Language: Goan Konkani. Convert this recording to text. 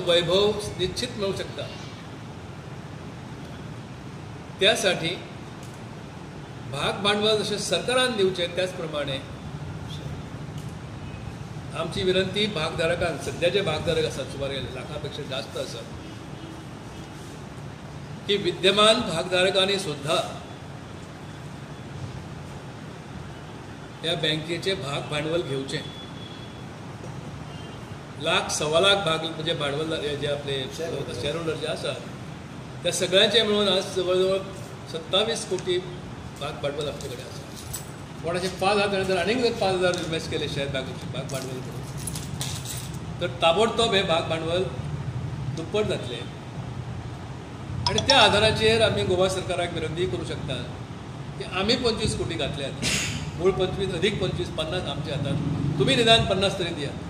वैभव निश्चित मेळूंक शकता. त्यासाठी भाग भांडवल जशें सरकारान दिवचें त्याच प्रमाणे आमची विनंती भागधारकांक, सद्याचे भागधारक आसात सुमार लाखा पेक्षा जास्त आसात, की विद्यमान भागधारकांनी सुद्धा त्या बँकेचे भाग भांडवल घेवचें. लाख सव्वा लाख भाग म्हणजे भांडवल जे आपले शेअर होल्डर जे आसात त्या सगळ्यांचे मिळून आज जवळ जवळ 27 कोटी भाग भांडवल आमचे कडेन आसा. कोणाचे 5,000 जाणां जर आनीक जर 5,000 इन्वेस्ट केले शेअर भाग भांडवल म्हणून तर ताबडतोब हे भाग भांडवल दुप्पट जातलें. आनी त्या आधाराचेर आमी गोवा सरकाराक विनंती करूं शकता की आमी 25 कोटी घातल्यात, मूळ 25 अधिक 25 50 आमच्या हातात, तुमी निदान 50 तरी दियात.